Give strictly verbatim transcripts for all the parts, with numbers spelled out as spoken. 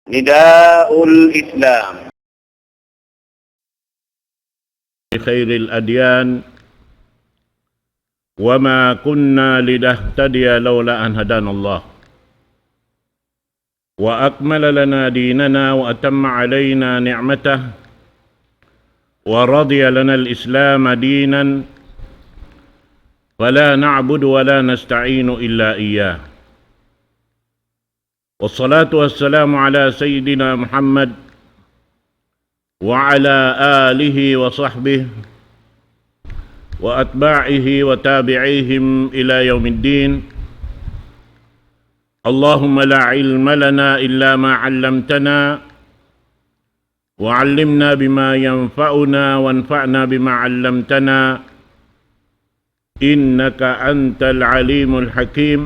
نداء الإسلام. خير الأديان، وما كنا لنهتدي لولا أن هدانا الله، وأكمل لنا ديننا وأتم علينا نعمته ورضي لنا الإسلام دينا، فلا نعبد ولا نستعين إلا إياه. والصلاة والسلام على سيدنا محمد وعلى آله وصحبه وأتباعه وتابعيهم إلى يوم الدين. اللهم لا علم لنا إلا ما علمتنا، وعلمنا بما ينفعنا، وانفعنا بما علمتنا، إنك أنت العليم الحكيم.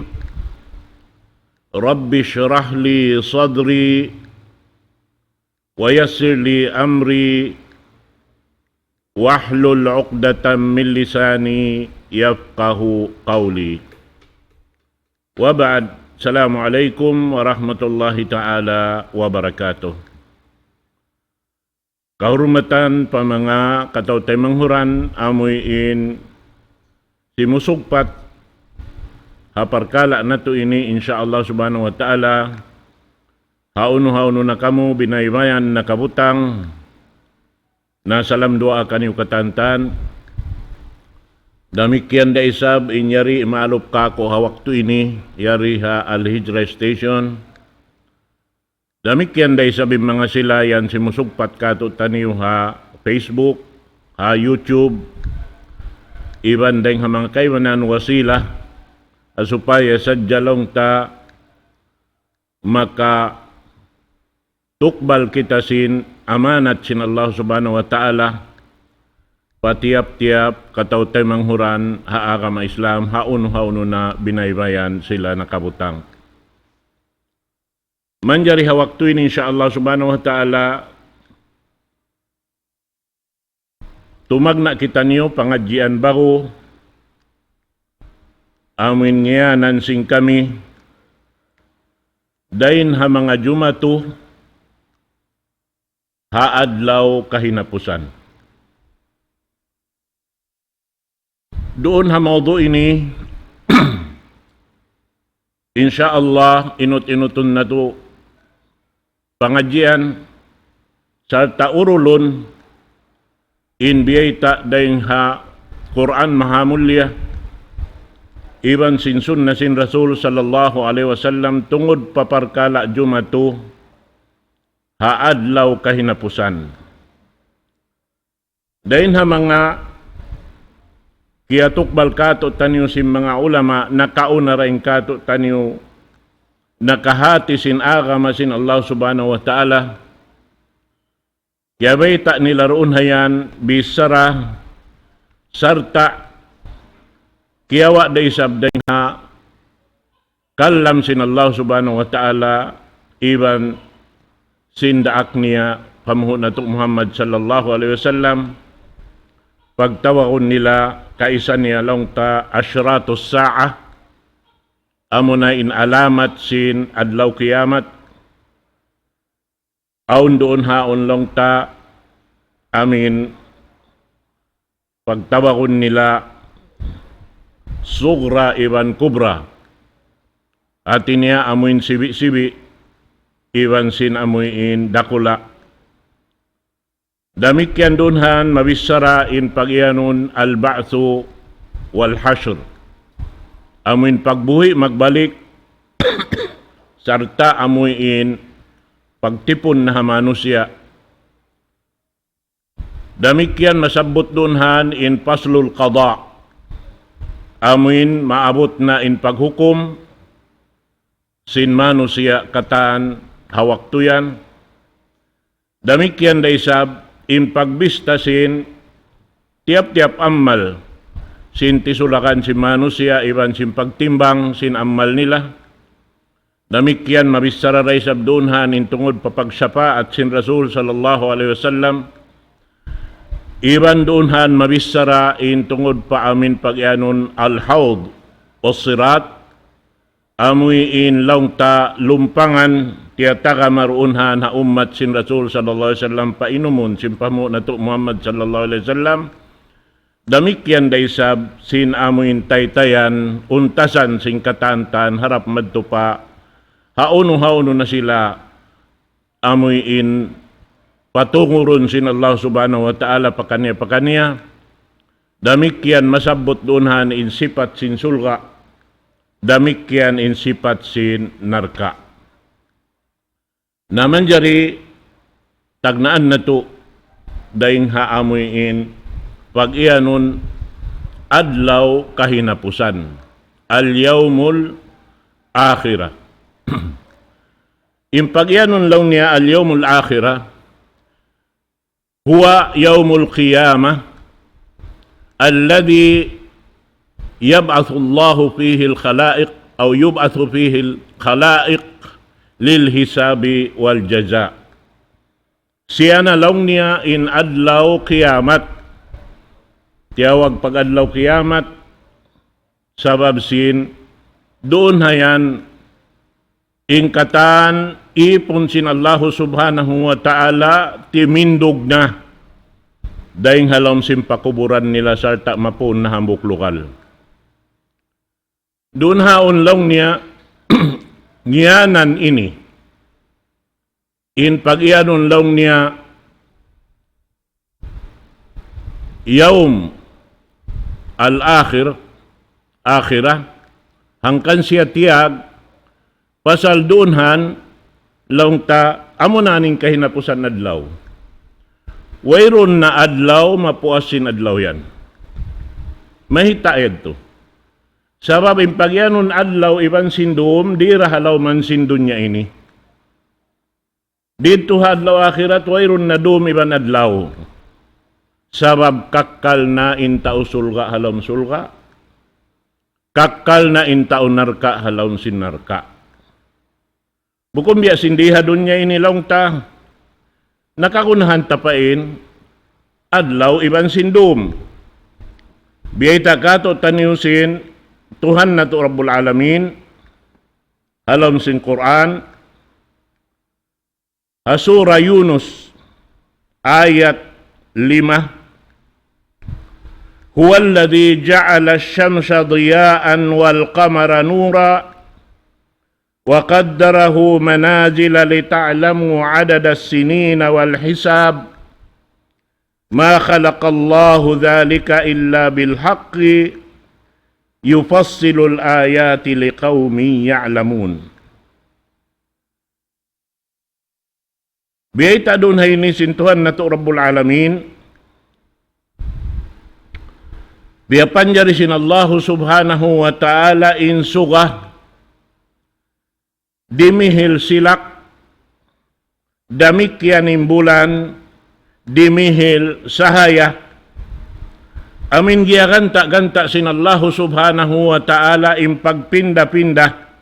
رب اشرح لي صدري ويسر لي أمري واحلل عقدة من لساني يفقه قولي. وبعد، السلام عليكم ورحمة الله تعالى وبركاته. Kahurmatan pa manga kataw-taymanghuran, amuin simusugpat ha parkala' natu' ini, insya Allah subhanahu wa ta'ala, haunu-haunu na kamu binaybayan nakabutang, na salam duwaa kaniyu katantan. Damikkiyan da isab in yari maalup kāku' ha waktu ini, yari ha Al-Hijrah Station. Damikkiyan da isab in manga sila yan simusugpat kātu'niyu ha Facebook, ha YouTube, iban dayng ha manga kaibanan wasila, ha supaya sadja laung ta makatukbal kita sin amanat sin Allah subhanahu wa ta'ala, pa tiyap-tiyap kataw-taymanghuran ha agama Islam, haunu-haunu na binaybayan sila nakabutang. Manjari ha waktu ini, insya Allah subhanahu wa ta'ala, tumagna' kitaniyu pangadjian ba'gu, amuin ngiyanan sin kami, dayn ha manga jumatu ha adlaw kahinapusan. Duun ha mawdu' ini, insya Allah, inut-inutun natu' pangadjian, sarta' urulun in biyayta' dayn ha Qur'an Mahamulliya, iban sin sunna sin Rasul sallallahu alayhi wasallam tungud pa parkala' jumatu ha adlaw kahinapusan. Dayn ha manga kiyatukbal kātu'niyu sin manga ulama nakauna dayn kātu'niyu, nakahāti sin agama sin Allah subhanahu wa ta'ala, kiyabayta' nila duun ha yan bichara, sarta' kiyawa' da isab dayn ha kalam sin Allah subhanahu wa ta'ala, iban sin daak niya panghu' natu' Muhammad sallallahu alayhi wasallam, pagtawagun nila kaisa niya laung ta ashratus sa'ah, amuna in alamat sin adlaw kiyamat. Awn duun ha yaun laung ta, amuin pagtawagun nila sugra iban kubra. Hāti niya amuin sibi'-sibi' iban sin amuin dakula'. Damikkiyan duun ha yan mabichara in pagiyanun al-ba'thu wal-hashr. Amuin pagbuhi' magbalik, sarta' amuin pagtipun na ha manusiya'. Damikkiyan masabbut duun ha yan in faslul qada. Amuin maabut na in paghukum sin manusiya' katan ha waktu yan. Damikkiyan da isab in pagbista sin tiyap-tiyap amal, sin tisulakan sin manusiya' iban sin pagtimbang sin amal nila. Damikkiyan mabichara da isab duun ha yan in tungud pa pagsapaat sin Rasul sallallahu alayhi wasallam. Iban duun ha yan mabichara in tungud pa amuin pagiyanun al-hawd was-sirat, amuin laung ta lumpangan tiyatagama duun ha, ha ummat sin Rasul sallallahu alayhi wasallam, painumun sin panghu' natu' Muhammad sallallahu alayhi wasallam. Damikkiyan da isab sin amuin taytayan, untasan sin katantan, harap madtu pa, hawnu-hawnu na sila, amuin patungurun sin Allah subhanahu wa ta'ala pakaniya-pakaniya. Damikkiyan masabbut duun ha in sipat sin surga', damikkiyan in sipat sin narka'. Na manjari tagnaan natu' dayn ha amuin pag-iyanun adlaw kahinapusan. Al-yawmul akhirah. In pag-iyanun laung niya al-yawmul akhirah, هو يوم القيامة الذي يبعث الله فيه الخلائق أو يبعث فيه الخلائق للحساب والجزاء. Siya na laung niya in adlaw kiyamat. Tiyawag pag-adlaw kiyamat, sabab sin duun ha yan in katan ipun sin Allahu subhanahu wa ta'ala timindug na dayn ha lawm sin pakuburan nila sarta' mapuun na hambuuk lugal. Duun haun laung niya ngiyanan ini. In pag-iyanun laung niya yawm al-akhir, akhirah, hangkan siya tiyag, pasal duun han, laung ta, amuna in kahinapusan adlaw. Wayruun na adlaw mapuas sin adlaw yan. Mahita' yadtu. Sabab in pag-iyanun adlaw iban sin dum, di' da ha lawm sin dunya ini. Didtu ha adlaw akhirat, wayruun na dum iban adlaw. Sabab kakkal na in tau surga' ha lawm surga'. Kakkal na in tau narka' ha lawm sin narka'. Bukun biya' sin di ha dunya ini laung ta, nakagunahan ta pa in adlaw iban sin dum. Biyayta' kātu'niyu sin Tuhan natu' Rabbul Alamin, ha lawm sin Qur'an, ha Surah Yunus, ayat lima, هو الذي جعل الشمس ضياء والقمر نورا وقدره منازل لتعلموا عدد السنين والحساب ما خلق الله ذلك إلا بالحق يفصل الآيات لقوم يعلمون. Biyayta' duun ha ini sin Tuhan natu' Rabbul Alamin, piyapanjari sin Allahu subhanahu wa ta'ala in suga, dimihil silak, damikkiyan in bulan, dimihil sahaya. Amin giyaganta'-ganta' sin Allahu subhanahu wa ta'ala in pagpinda-pinda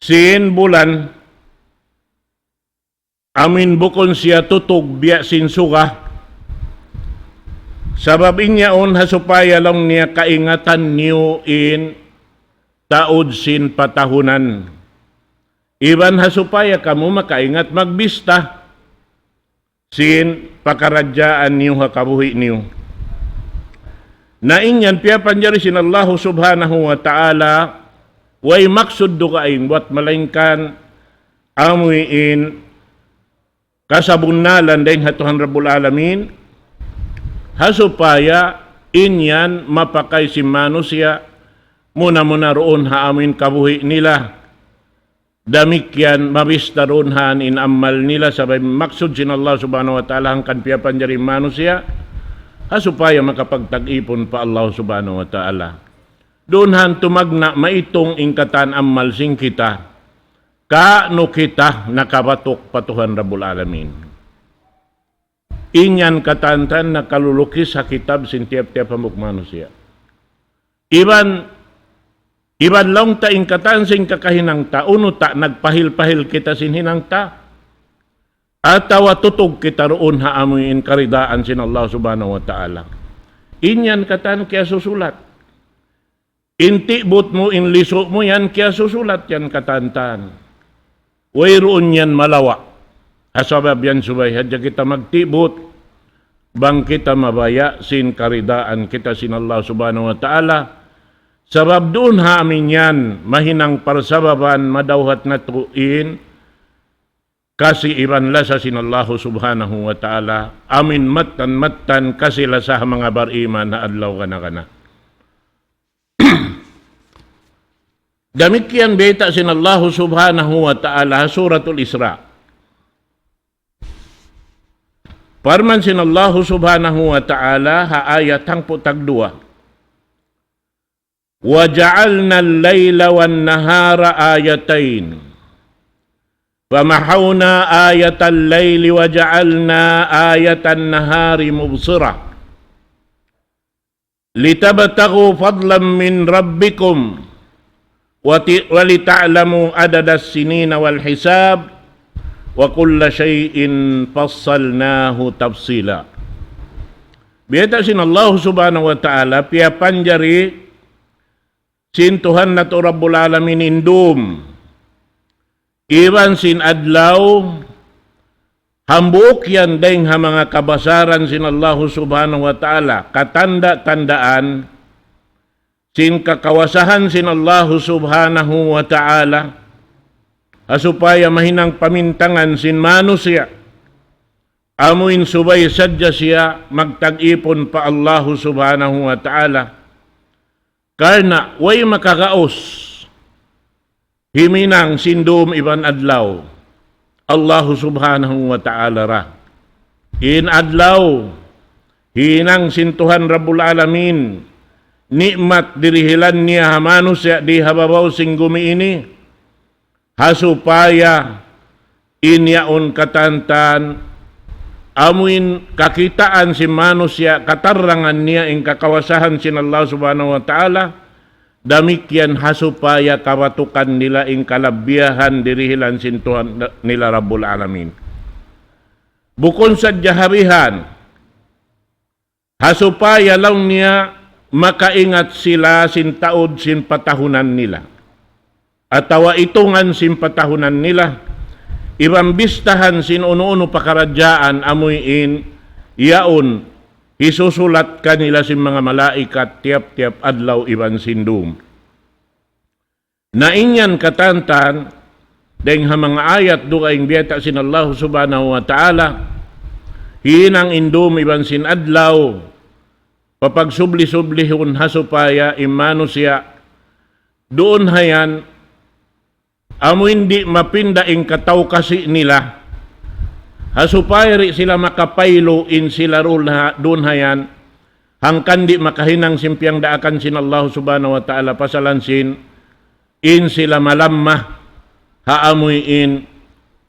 sin bulan, amin bukun siya tutug biya' sin suga. Sabab in yaun ha supaya laung niya kaingatan niyu in taud sin patahunan. Iban ha supaya kamu makaingat magbista sin pakaradjaan niyu ha kabuhi' niyu. Na in yan piyapanjari sin Allahu subhanahu wa ta'ala, way maksud dugaing buwat malaingkan amuin kasabunnalan dayn ha Tuhan Rabbul Alamin, ha supaya in yan mapakay sin manusiya', muna-muna duun ha amuin kabuhi' nila. Damikkiyan mabista duun ha in amal nila, sabab maksud sin Allah subhanahu wa ta'ala hangkan piyapanjari manusiya', ha supaya makapagtag-ipun pa Allah subhanahu wa ta'ala. Duun ha tumagna' maitung in katan amal sin kita. Kaunu kita nakabatuk pa Tuhan Rabbul Alamin. In yan katan-katan nakalulukis ha kitab sin tiyap-tiyap hambuuk manusiya'. Iban, iban laung ta in katan sin kakahinang ta, unu ta nagpahil-pahil kita sin hinang ta, atawa tutug kita duun ha amuin karidaan sin Allah subhanahu wa ta'ala. In yan katan kiyasusulat. In tibut mu, in lisu' mu yan, kiyasusulat yan katan-katan. Wayruun yan malawa'. Ha sabab yan subay hadja kita magtibut, bang kita mabaya' sin karidaan kita sin Allah Subhanahu wa Ta'ala. Sabab duun ha amin yan, mahinang parsababan madawhat natu' in kasi iban lasa sin Allah Subhanahu wa Ta'ala, amin mattan-mattan kasi lasa ha manga bariman ha adlaw kana-kana. Damikkiyan bayta' sin Allah Subhanahu wa Ta'ala ha Suratul Isra. Parman sin Allah Subhanahu wa Ta'ala ha ayat hangpu' tagduwa, وجعلنا الليل والنهار آيتين فمحونا آية الليل وجعلنا آية النهار مبصرة لتبتغوا فضلا من ربكم وت-، ولتعلموا عدد السنين والحساب وكل شيء فصلناه تفصيلا. Bayta' sin Allah Subhanahu wa Ta'ala, piyapanjari sin Tuhan natu' Rabbul Alamin in dum iban sin adlaw, hambuuk yan dayng ha manga kabasaran sin Allah Subhanahu wa Ta'ala, katanda-tandaan sin kakawasahan sin Allah Subhanahu wa Ta'ala, ha supaya mahinang pamintangan sin manusiya', amuin subay sadja siya magtag-ipun pa Allah Subhanahu wa Ta'ala. Karna' way makagaus himinang sin dum iban adlaw, Allahu Subhanahu wa Ta'ala ra. In adlaw, hinang sin Tuhan Rabbul Alamin, ni'mat dirihilan niya ha manusiya' di ha babaw sin gumi ini, ha supaya in yaun katantan, amuin kakitaan sin manusiya', katarrangan niya in kakawasahan sin Allah Subhanahu wa Ta'ala, damikkiyan ha supaya kabatukan nila in kalabbiyahan dirihilan sin Tuhan nila Rabbul Alamin. Bukun sadja ha bihan, ha supaya laung niya makaingat sila sin taud sin patahunan nila, atawa itungan sin patahunan nila, iban bistahan sin unu-unu pakaradjaan amuin yaun hisusulat kanila sin manga malaikat tiyap-tiyap adlaw iban sin dum. Na in yan katantan, dayng ha manga ayat dugaing biyayta' sin Allah Subhanahu wa Ta'ala, hinang in dum iban sin adlaw, papagsubli-sublihun ha supaya in manusiya' duun ha yan, amuin di' mapinda in kataw kasi nila, ha supaya di' sila makapaylu in sila duun ha, duun ha yan, hangkan di' makahinang sin piyangdaakan sin Allah Subhanahu wa Ta'ala pasalan sin in sila malamma ha amuin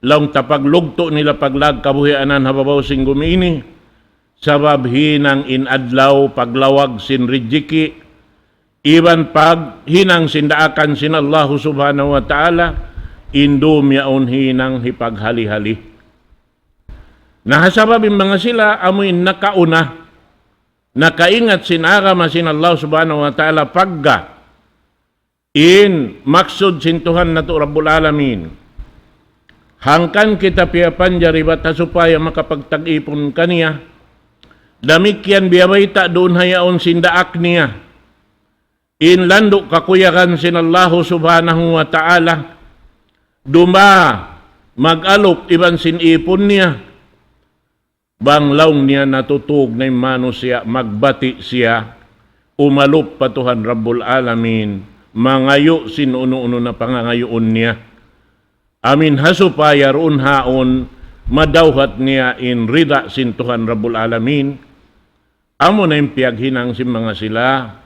laung ta paglugtu' nila paglag kabuhianan ha babaw sin gumi ini, sabab hinang in adlaw paglawag sin rijiki', iban paghinang sin daakan sin Allahu Subhanahu wa Ta'ala, in dum yaun hinang hipaghali-hali. Na ha sabab in manga sila amuin nakauna, nakaingat sin agama sin Allah Subhanahu wa Ta'ala pagga in maksud sin Tuhan natu' Rabbul Alamin. Hangkan kita piyapanjari bat ha supaya makapagtag-ipun kaniya. Damikkiyan biyabayta' duun ha yaun sin daak niya. In landu' kakuyagan sin Allahu Subhanahu wa Ta'ala, dumā mag-alup iban sin ipun niya. Bang laung niya natutug na in manusiya', magbati' siya, umalup pa Tuhan Rabbul Alamin, mangayu' sin unu-unu na pangangayuun niya. Amin ha supaya duun haun madawhat niya in rida sin Tuhan Rabbul Alamin. Amu na in piyaghinang sin manga sila,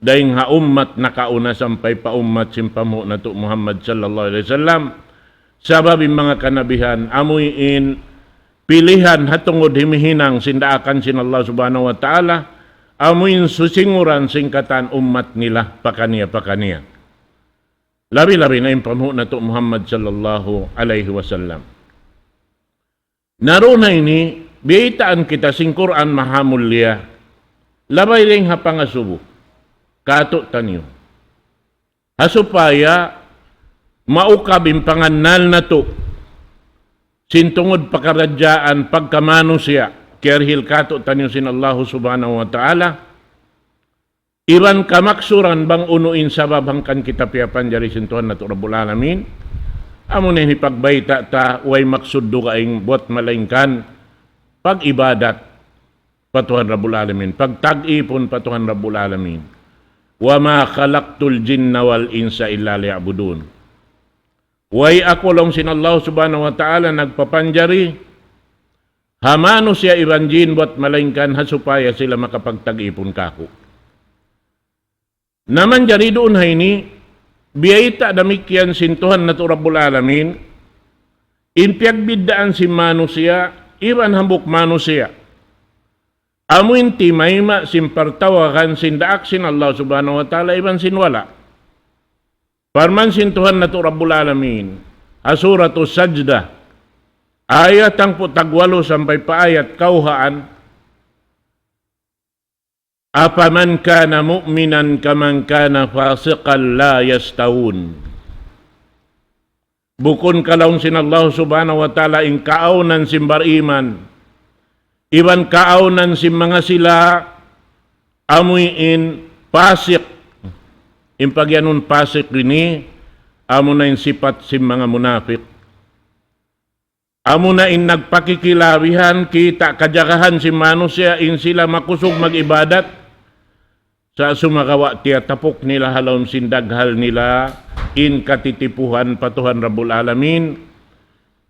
dayng ha ummat nakauna sampay pa ummat sin panghu' natu' Muhammad sallallahu alayhi wasallam. Sabab in manga kanabihan, amuin pilihan ha tungud himihinang sin daakan sin Allah Subhanahu wa Ta'ala, amuin susinguran sin katan ummat nila pakaniya-pakaniya. Labi-labi na in panghu' natu' Muhammad sallallahu alayhi wasallam. Na duun ha ini, biyaytaan kita sin Qur'an mahamulliya, labay dayng ha pangasubu kātu'niyu. Ha supaya maukab in pangannal natu', sin tungud pakaradjaan pagkamanusiya', kiyarihil kātu'niyu sin Allahu Subhanahu wa Ta'ala, iban kamaksuran bang unu in sabab hangkan kita piyapanjari sin Tuhan natu' Rabbul Alamin, amuna in hipagbayta' ta, way maksud dugaing buwat malaingkan pag-ibadat pa Tuhan Rabbul Alamin, pagtag-ipun pa Tuhan Rabbul Alamin. وما خلقت الجن والإنس إلا ليعبدون. Way aku laung sin Allah Subhanahu wa Ta'ala nagpapanjari ha manusiya' iban jin buwat malaingkan ha supaya sila makapagtag-ipun kāku'. Na manjari duun ha ini, biyayta' damikkiyan sin Tuhan natu' Rabbul Alamin, in piyagbiddaan sin manusiya' iban hambuuk manusiya'. Amu in timayma' sin partawagan sin daak sin Allah Subhanahu wa Ta'ala iban sin wala'. Parman sin Tuhan natu' Rabbul Alamin, ha Suratus Sajdah, ayat hangpu' tagwalu sampay pa ayat kawhaan, أفمن كان مؤمنا كمن كان فاسقا لا يستوون. Bukun ka laung sin Allah Subhanahu wa Ta'ala in kaawnan sin bariman, iban kaawnan sin manga sila amuin pasik. In pagiyanun pasik ini, amuna in sipat sin manga munafik. Amuna in nagpakikilabihan, kita' kajagahan sin manusiya', in sila makusug mag-ibadat. Sa' sumagawa' tiyatapuk nila ha lawm sin daghal nila in katitipuhan pa Tuhan Rabbul Alamin.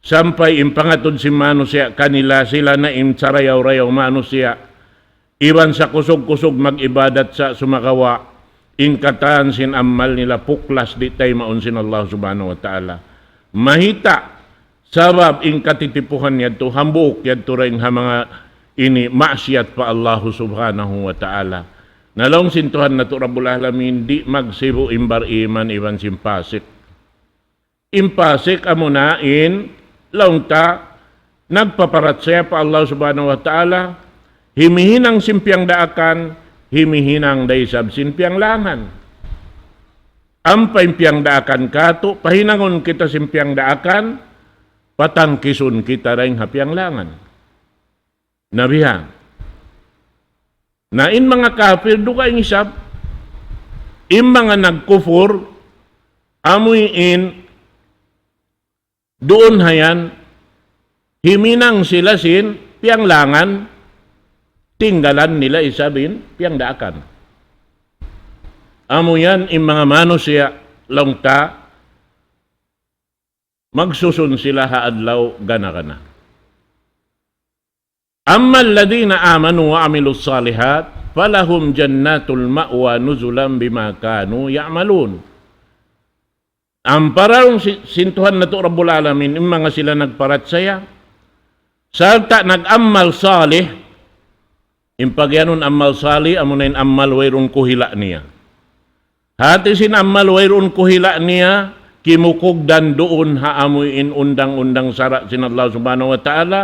Sampay in pangatud sin manusiya' kanila, sila na in sarayaw-rayaw manusiya'. Iban sa kusug-kusug mag-ibadat, sa' sumagawa' in katan sin amal nila puklas, di' taymaun sin Allah Subhanahu wa Ta'ala. Mayta'? Sabab in katitipuhan yadtu hambuuk yadtu dayn ha manga ini maksiyat pa Allah Subhanahu wa Ta'ala. Na laung sin Tuhan natu' Rabbul Alamin, di' magsibu' in bariman iban sin pasik. In pasik amuna in laung ta nagpaparachaya pa Allah Subhanahu wa Ta'ala, himihinang sin piyangdaakan, himihinang da isab sin piyanglangan. Ampa in piyangdaakan katu', pahinangun kita sin piyangdaakan, patangkisun kita dayn ha piyanglangan. Na biya' yan. Na in manga kapir, dugaing isab, in manga nagkupur, amuin duun ha yan, himinang sila sin piyanglangan, tinggalan nila isab in piyangdaakan. Amu yan in manga manusiya' laung ta, magsusun sila ha adlaw gana-gana. أما الذين آمنوا وعملوا الصالحات فلهم جنات المأوى نزلا بما كانوا يعملون. Ampa laung sin, sin Tuhan natu' Rabbul Alamin, in manga sila nagparachaya, sarta' nag-amal salih, in pagiyanun amal salih, amuna in amal wayruun kuhila' niya. Hati sin amal wayruun kuhila' niya, kimukugdan duun ha amuin undang-undang sara' sin Allah Subhanahu wa Ta'ala,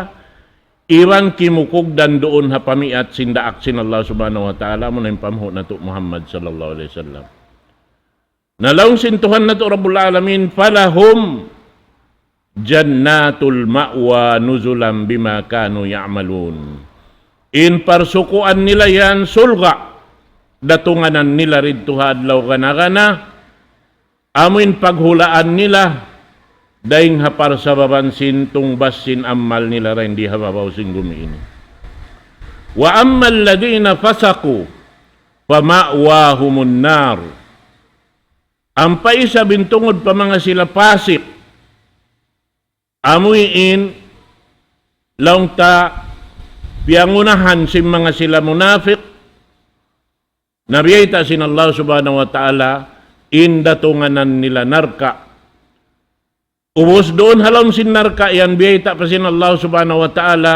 iban kimukugdan duun ha pamiyat sin daak sin Allah Subhanahu wa Ta'ala, amuna in panghu' natu' Muhammad sallallahu alayhi wasallam. Na laung sin Tuhan natu' Rabbul Alamin, فلهم جنات المأوى نزلا بما كانوا يعملون. In parsukuan nila yan surga', datunganan nila didtu ha adlaw gana-gana, amuin paghulaan nila, dayn ha parsababan sin tungbas sin amal nila dayn di ha babaw sin gumi ini. وأما الذين فسقوا فمأواهم النار. Ampa isab in tungud pa manga sila pasik, amuin laung ta piyangunahan sin manga sila munafik, na biyayta' sin Allah Subhanahu wa Ta'ala, in datunganan nila narka'. Ubus duun ha lawm sin narka' yan, biyayta' pa sin Allah Subhanahu wa Ta'ala,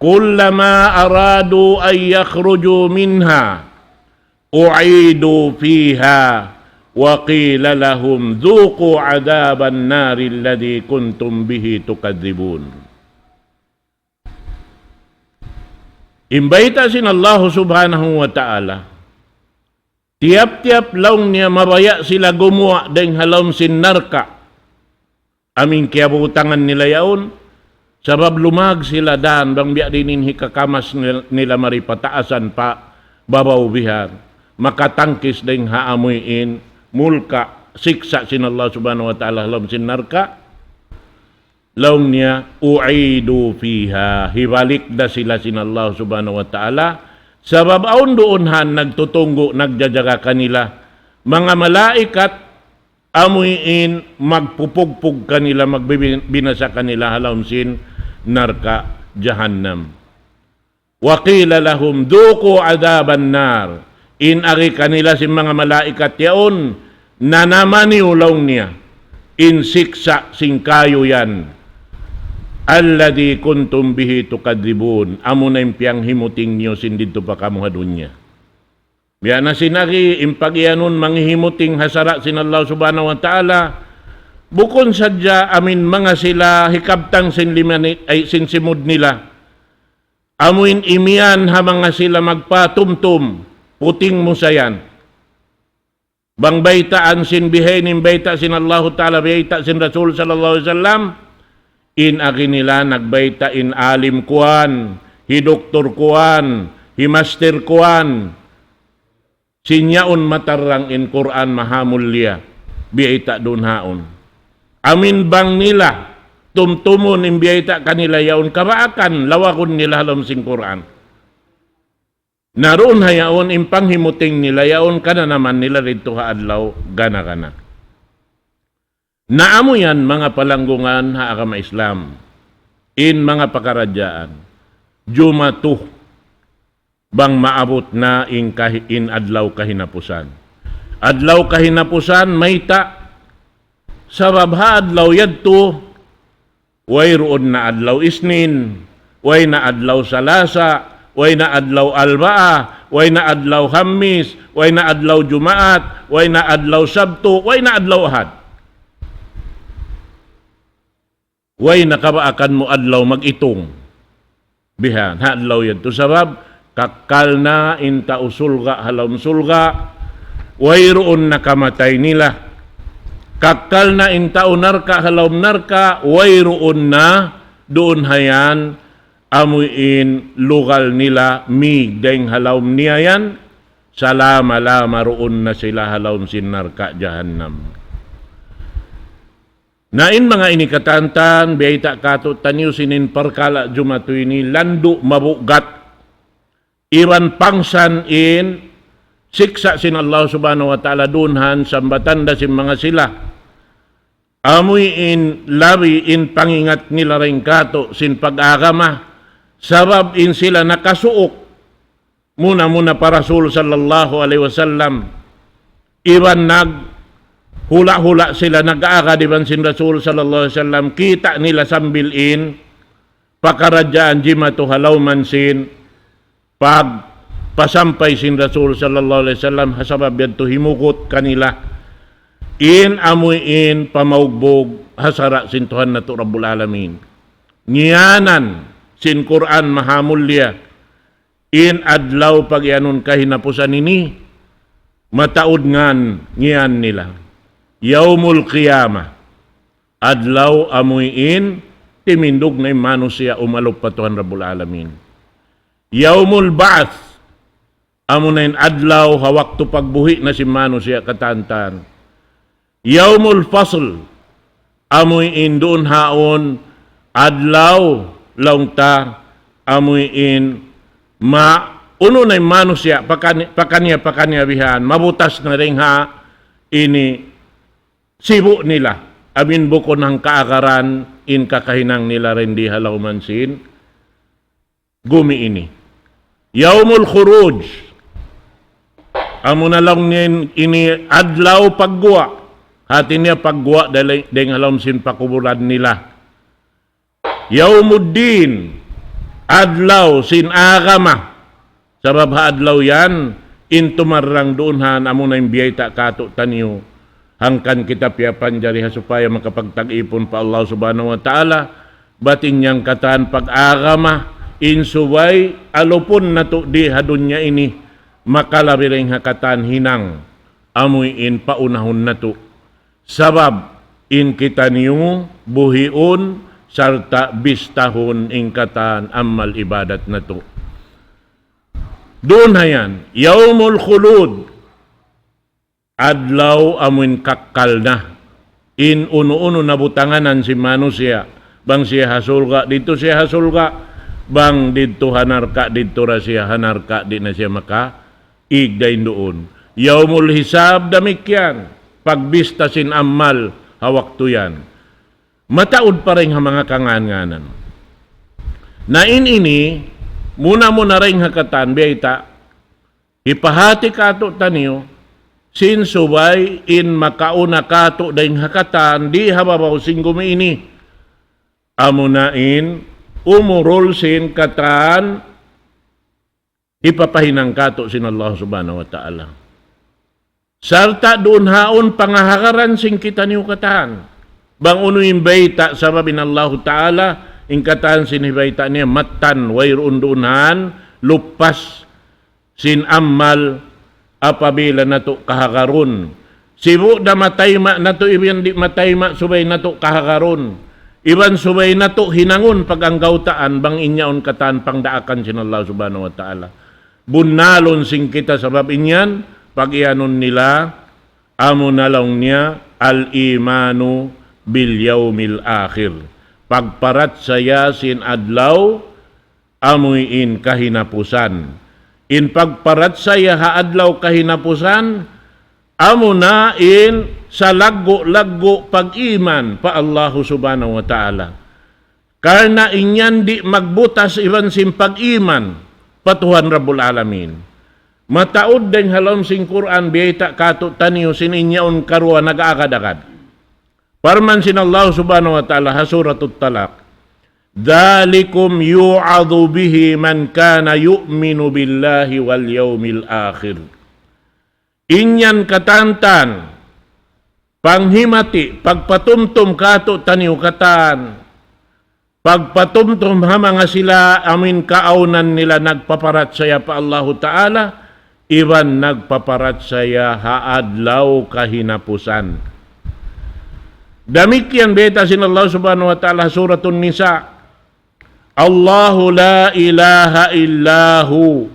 كلما أرادوا أن يخرجوا منها أعيدوا فيها وقيل لهم ذوقوا عذاب النار الذي كنتم به تكذبون. In bayta' sin Allah Subhanahu wa Ta'ala, tiyap-tiyap laung niya mabaya' sila gumuwa' dayn ha lawm sin narka', amu in kiyabutangan nila yaun, sabab lumag sila dan bang biya' diin in hikakamas nil-, nila mari pataasan pa babaw bihan, makatangkis dayn ha amuin mulka', siksa' sin Allah Subhanahu wa Ta'ala ha lawm sin narka'. Laung niya, "أعيدوا فيها." Hibalik da sila sin Allah Subhanahu wa Ta'ala. Sabab awn duun han nagtutunggu', nagjajaga kanila. Manga malaikat, amuin magpupugpug kanila, magbibin-, binasa kanila ha lawm sin narka' jahannam. وقيل لهم ذوقوا عذاب النار. In agi kanila sin manga malaikat yaun, nanama niyu laung niya, in siksa' sin kayu yan. الذي كنتم به تكذبون. Amu na in piyanghimuting niyu sin didtu pa kamu ha dunya. Biya' na sin agi, in pagiyanun manghimuting ha sara' sin Allah Subhanahu wa Ta'ala, bukun sadja amin manga sila hikabtang sin limani-, ay, sin simud nila. Amuin imiyan ha manga sila magpatumtum, puting mu sa yan. Bang baytaan sin bihaini in bayta' sin Allahu Ta'ala, bayta' sin Rasul sallallahu alayhi wasallam, in agi nila nagbayta' in alim kuwan, hi doktor kuwan, hi master kuwan. Sin yaun matarrang in Qur'an mahamulliya, biyayta' duun haun. Amin bang nila tumtumun in biyayta' kanila yaun, kabaakan lawagun nila ha lawm sin Qur'an. Na duun ha yaun in panghimuting nila yaun, kananaman nila didtu ha adlaw gana-gana. Na amu yan manga palanggungan ha agama Islam. In manga pakaradjaan, jumatu bang maabut na in kahi-, in adlaw kahinapusan. Adlaw kahinapusan, mayta'? Sabab ha adlaw yadtu, wayruun na adlaw Isnin, way na adlaw Salasa, way na adlaw Albaa, way na adlaw Hammis, way na adlaw Jumaat, way na adlaw Sabtu, way na adlaw Ahad. Way na kabaakan mu adlaw mag-itung. Bihan, ha adlaw yadtu sabab, kakkal na in tau surga' ha lawm surga', wayruun na kamatay nila. Kakkal na in tau narka' ha lawm narka', wayruun na duun ha yan, amuin lugal nila, mig dayng ha lawm niya yan, salama-lama duun na sila ha lawm sin narka' jahannam. Na in manga ini katantan, biyayta' kātu'niyu sin in parkala' jumatu ini landu' mabugat. Iban pangsan in siksa' sin Allah Subhanahu wa Ta'ala duun han sambatan da sin manga sila. Amuin labi in pangingat nila dayn kātu' sin pag-agama, sabab in sila nakasuuk muna-muna pa Rasul sallallahu alayhi wasallam. Iban naghula'-hula' sila nag-aagad iban sin Rasul sallallahu alayhi wasallam. Kita' nila sambil in pakaradjaan jimatu ha lawman sin pagpasampay sin Rasul sallallahu alayhi wasallam, ha sabab yadtu himugut kanila in amuin pamaugbug ha sara' sin Tuhan natu' Rabbul Alamin. Ngiyanan sin Qur'an mahamulliya in adlaw pagiyanun kahinapusan ini, mataud ngan ngiyan nila. Yaumul Qiyamah, adlaw amuin timindug na in manusiya' umalup pa Tuhan Rabbul Alamin. Yaumul Ba'th, amu na in adlaw ha waktu pagbuhi' na sin manusiya' katantan. Yaumul Fasl, amuin duun haun adlaw laung ta, amuin ma-, unu na in manusiya', pakani-, pakaniya-pakaniya bihan, mabutas na dayn ha ini sibu' nila, amin bukun hangkaagaran in kakahinang nila dayn di ha lawman sin gumi ini. Yaumul Khuruj. Amu na laung niya in-, ini adlaw pagguwa'. Hati niya pagguwa' dali-, dayn ha lawm sin pakubulan nila. Yaumuddin. Adlaw sin agama. Sabab ha adlaw yan, in tumarrang duun han amu na in biyayta' kātu'niyu. Hangkan kita piyapanjari ha supaya makapagtag-ipun pa Allah Subhanahu wa Ta'ala, bat in yan katan pag-agama, in subay alupun natu' di ha dunya ini, makalabi dayn ha katan hinang, amuin paunahun natu'. Sabab, in kitaniyu buhiun sarta' bistahun in katan amal ibadat natu'. Duun ha yan, Yawmul Khulud, adlaw amuin kakkal na. In unu-unu na butanganan sin manusiya', bang siya ha surga', didtu siya ha surga', bang didtu ha narka', didtu ra siya ha narka', di' na siya makaig dayn duun. Yawmul Hisab damikkiyan, pagbista sin amal ha waktu yan. Mataud pa dayn ha manga kangan-nganan. Na in ini, muna-muna dayn ha katan, biyayta', hipahati kātu'niyu, sin subay in makauna kātu' dayn ha katan, di ha babaw sin gumi ini. Amuna in, umurul sin katan, hipapahinang kātu' sin Allah Subhanahu wa Ta'ala. Sarta' duun haun pangahagaran sin kitaniyu katan. Bang unu in bayta' sabab in Allahu Ta'ala, in katan sin hibayta' niya mattan, wayruun duun han, lupas, sin amal, apabila natu' kahagarun. Sibu' da matayma' natu' iban di' matayma' subay natu' kahagarun. Iban subay natu' hinangun pag-anggawtaan bang in yaun katan pangdaakan sin Allah Subhanahu wa Ta'ala. Bunnalun sin kita sabab in yan, pag-iyanun nila, amuna laung niya, al-imanu bil yawmil akhir. Pagparachaya sin adlaw, amuin kahinapusan. In pagparachaya ha adlaw kahinapusan, amuna in salaggu'-laggu' pag-iman pa Allahu Subhanahu wa Ta'ala. Karna' in yan di' magbutas iban sin pag-iman pa Tuhan Rabbul Alamin. Mataud dayn ha lawm sin Qur'an, biyayta' kātu'niyu sin in yaun karuwa nag-agad-agad. Parman sin Allah Subhanahu wa Ta'ala ha Suratul Talaq, ذلكم يوعظ به من كان يؤمن بالله واليوم الآخر. In yan katan-katan, panghimati, pagpatumtum kātu'niyu katan, pagpatumtum ha manga sila amuin kaawnan nila nagpaparachaya pa Allahu Ta'ala, iban nagpaparachaya ha adlaw kahinapusan. Damikkiyan bayta' sin Allah Subhanahu wa Ta'ala, Suratun Nisa, الله لا إله إلا هو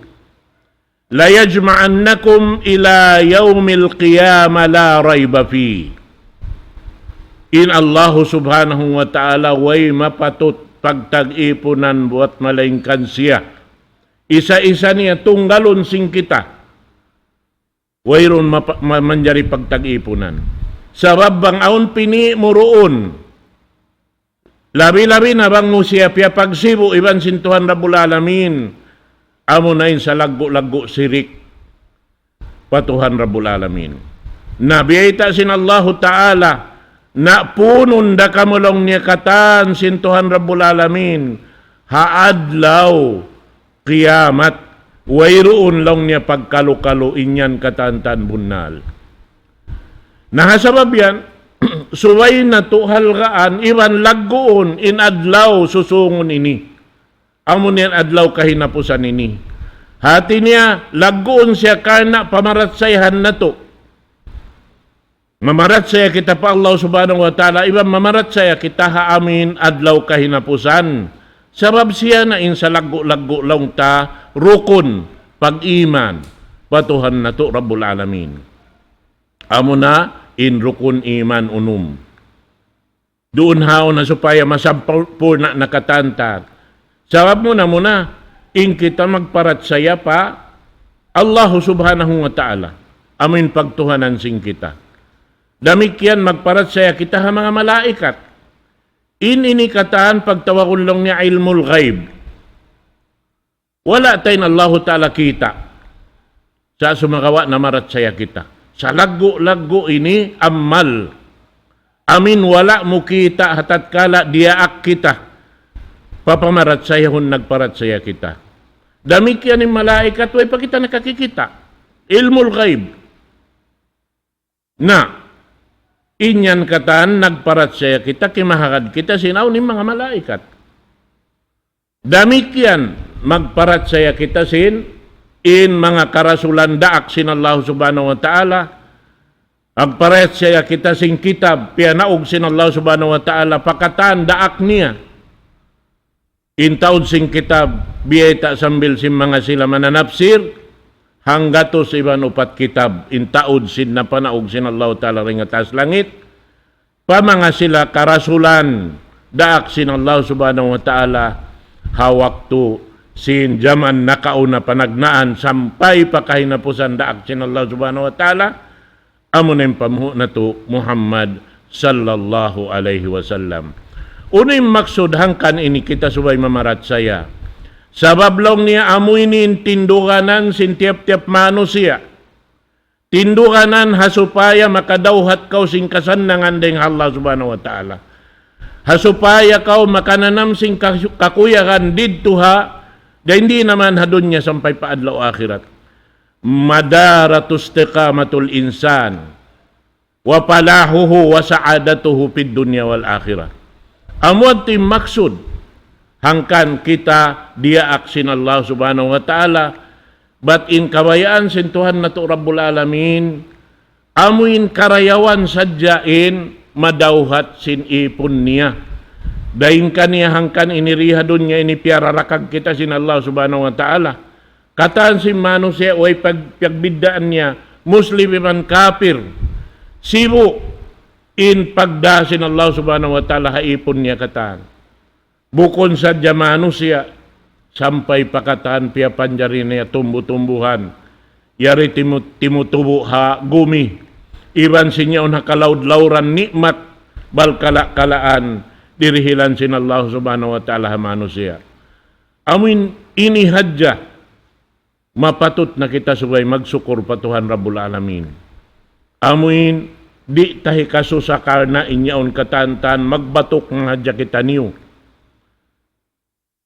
ليجمعنكم إلى يوم القيامة لا ريب فيه. In Allahu Subhanahu wa Ta'ala way mapatut pagtag-ipunan buwat malaingkan siya. Isa-isa niya tunggalun sin kita. Wayruun mapa-, ma-, manjari pagtag-ipunan. Sabab bang awn pini' mu duun, labi-labi na bang mu siya piyapagsibu' iban sin Tuhan Rabbul Alamin, amuna in salaggu'-laggu' sirik pa Tuhan Rabbul Alamin. Na biyayta' sin Allahu Ta'ala, na puunun da kamu laung niya katan sin Tuhan Rabbul Alamin, ha adlaw kiyamat, wayruun laung niya pagkalu-kalu, in yan katan-katan bunnal. Na ha sabab yan, subay natu' halgaan, iban lagguun in adlaw susungun ini. Amu niyan adlaw kahinapusan ini. Hati niya, lagguun siya karna' pamarachayahan natu'. Mamarachaya kita pa Allah Subhanahu wa Ta'ala, iban mamarachaya kita ha amuin adlaw kahinapusan. Sabab siya na in salaggu'-laggu' laung ta rukun pag-iman pa Tuhan natu' Rabbul Alamin. Amuna in rukun iman unum. Duun haun na supaya masampurna' na katan-katan. Sabab muna-muna, in kita magparachaya pa Allahu Subhanahu wa Ta'ala. Amuin pagtuhanan sin kita. Damikkiyan magparachaya kita ha manga malaikat. In ini katan pagtawagun laung niya ilmul ghaib. Wala' ta in Allahu Ta'ala kita'. Sa' sumagawa' namarachaya kita. Salaggu'-laggu' ini amal. Amuin wala' mu kita' ha tatkala diyaak kita. Papamarachayahun nagparachaya kita. Damikkiyan in malaikat, way pa kita nakakikita'. Ilmul ghaib. Na, in yan katan nagparachaya kita, kimahagad kita sin awn in manga malaikat. Damikkiyan magparachaya kita sin in manga karasulan daak sin Allah Subhanahu wa Ta'ala, Agparachaya kita sin kitab, piyanaug sin Allah Subhanahu wa Ta'ala, pa katan daak niya. In taud sin kitab, biyayta' sambil sin manga sila mananapsir, hanggatus iban upat kitab, in taud sin napanaug sin Allah Ta'ala dayn ha taas langit, pa manga sila karasulan, daak sin Allah Subhanahu wa Ta'ala, ha waktu sin jaman nakauna panagnaan, sampay pa kahinapusan daak sin Allah Subhanahu wa Ta'ala, amu na in pamuhu' natu' Muhammad sallallahu alayhi wasallam. Unu in maksud hangkan ini kita subay mamarachaya? Sabab laung niya amu ini in tinduganan sin tiyap-tiyap manusiya'. Tinduganan ha supaya makadawhat kaw sin kasannangan dayn ha Allah Subhanahu wa Ta'ala. Ha supaya kaw makananam sin kasu-, kakuyagan didtu ha, dayn di' na man ha dunya sampay pa adlaw akhirat. مدارة استقامة الإنسان وفلاحه وسعادته في الدنيا والآخرة. Amu yadtu in maksud hangkan kita diyaak sin Allah Subhanahu wa Ta'ala, bat in kabayaan sin Tuhan natu' Rabbul Alamin, amu in karayawan sadja in madawhat sin ipun niya. Dayn kaniya hangkan ini di ha dunya ini piyararakag kita sin Allah Subhanahu wa Ta'ala. Katan sin manusiya' way pag-, pagbiddaan niya, Muslim iban kapir. Sibu' in pagdā sin Allah Subhanahu wa Ta'ala ha ipun niya katan. Bukun sadja manusiya', sampay pa katan piyapanjari niya tumbu-tumbuhan. Yari timu-, timutubu' ha gumi. Iban sin yaun ha kalaud-lauran ni'mat, bal kala-kalaan, dirihilan sin Allah Subhanahu wa Ta'ala ha manusiya'. Amuin ini hadja, mapatut na kita subay magsukur pa Tuhan Rabbul Alamin. Amuin di' ta hikasusa karna' in yaun katan-katan magbatuk na hadja kitaniyu.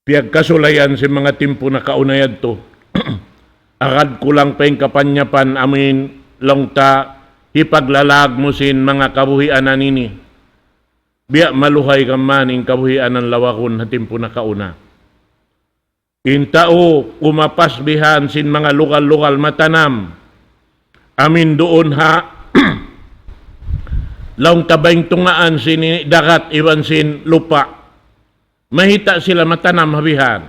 Piyagkasulayan sin manga timpu nakauna yadtu. Agad kulang pa in kapanyapan amuin laung ta hipaglalag mu sin manga kabuhianan ini. Biya' maluhay ka man in kabuhianan lawagun ha timpu nakauna. In tau kumapas bihan sin manga lugal-lugal matanam. Amuin duun ha laung ta bayng tungaan sin ini dagat iban sin lupa'. Mahita' sila matanam ha bihan.